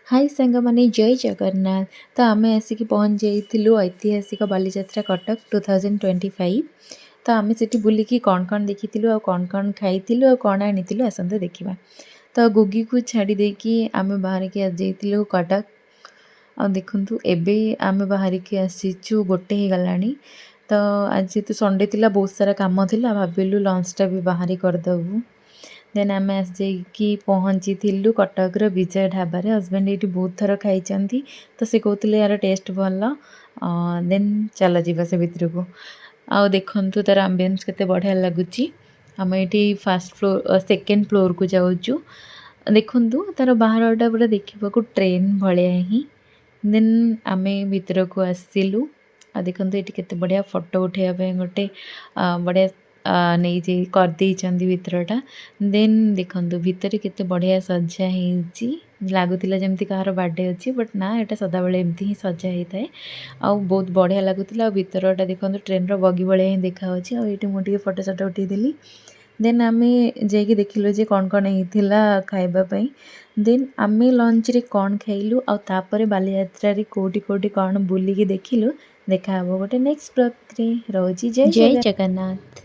High ସାଙ୍ଗମାନେ, ଜୟ ଜଗନ୍ନାଥ। ତ ଆମେ ଆସିକି ପହଞ୍ଚି ଯାଇଥିଲୁ ଐତିହାସିକ ବାଲିଯାତ୍ରା କଟକ 2025। ତ ଆମେ ସେଠି ବୁଲିକି କ'ଣ କ'ଣ ଦେଖିଥିଲୁ ଆଉ କ'ଣ କ'ଣ ଖାଇଥିଲୁ ଆଉ କ'ଣ ଆଣିଥିଲୁ, ଆସନ୍ତୁ ଦେଖିବା। ତ ଗୁଗିକୁ ଛାଡ଼ି ଦେଇକି ଆମେ ବାହାରିକି ଆସିଯାଇଥିଲୁ କଟକ। ଆଉ ଦେଖନ୍ତୁ, ଏବେ ଆମେ ବାହାରିକି ଆସିଛୁ, ଗୋଟେ ହେଇଗଲାଣି। ତ ଆଜି ଯେହେତୁ ସଣ୍ଡେ ଥିଲା, ବହୁତ ସାରା କାମ ଥିଲା, ଭାବିଲୁ ଲଞ୍ଚଟା ବି ବାହାରି କରିଦେବୁ। ଦେନ୍ ଆମେ ଆସିଯାଇକି ପହଞ୍ଚିଥିଲୁ କଟକର ବିଜୟ ଢାବାରେ। ହଜବେଣ୍ଡ ଏଇଠି ବହୁତ ଥର ଖାଇଛନ୍ତି, ତ ସେ କହୁଥିଲେ ୟାର ଟେଷ୍ଟ ଭଲ। ଦେନ୍ ଚାଲ ଯିବା ସେ ଭିତରକୁ। ଆଉ ଦେଖନ୍ତୁ, ତାର ଆମ୍ବିଏନ୍ସ କେତେ ବଢ଼ିଆ ଲାଗୁଛି। ଆମେ ଏଇଠି ଫାର୍ଷ୍ଟ ଫ୍ଲୋର୍, ସେକେଣ୍ଡ ଫ୍ଲୋର୍କୁ ଯାଉଛୁ। ଦେଖନ୍ତୁ, ତାର ବାହାରଟା ପୁରା ଦେଖିବାକୁ ଟ୍ରେନ୍ ଭଳିଆ ହିଁ। ଦେନ୍ ଆମେ ଭିତରକୁ ଆସିଲୁ। ଆଉ ଦେଖନ୍ତୁ, ଏଇଠି କେତେ ବଢ଼ିଆ ଫଟୋ ଉଠାଇବା ପାଇଁ ଗୋଟେ ବଢ଼ିଆ ନେଇଯାଇ କରିଦେଇଛନ୍ତି ଭିତରଟା। ଦେନ୍ ଦେଖନ୍ତୁ, ଭିତରେ କେତେ ବଢ଼ିଆ ସଜା ହେଇଛି। ଲାଗୁଥିଲା ଯେମିତି କାହାର ବାର୍ଥଡ଼େ ଅଛି, ବଟ୍ ନା, ଏଇଟା ସଦାବେଳେ ଏମିତି ହିଁ ସଜା ହେଇଥାଏ। ଆଉ ବହୁତ ବଢ଼ିଆ ଲାଗୁଥିଲା। ଆଉ ଭିତରଟା ଦେଖନ୍ତୁ, ଟ୍ରେନ୍ର ବଗି ଭଳିଆ ହିଁ ଦେଖାହେଉଛି। ଆଉ ଏଇଠି ମୁଁ ଟିକେ ଫଟୋ ସଟୋ ଉଠେଇଦେଲି। ଦେନ୍ ଆମେ ଯାଇକି ଦେଖିଲୁ ଯେ କ'ଣ କ'ଣ ହେଇଥିଲା ଖାଇବା ପାଇଁ। ଦେନ୍ ଆମେ ଲଞ୍ଚରେ କ'ଣ ଖାଇଲୁ ଆଉ ତାପରେ ବାଲିଯାତ୍ରାରେ କେଉଁଠି କେଉଁଠି କ'ଣ ବୁଲିକି ଦେଖିଲୁ, ଦେଖାହେବ ଗୋଟେ ନେକ୍ସଟ ବ୍ଲଗ୍ରେ। ରହୁଛି, ଜୟ ଜୟ ଜଗନ୍ନାଥ। ଜଗନ୍ନାଥ।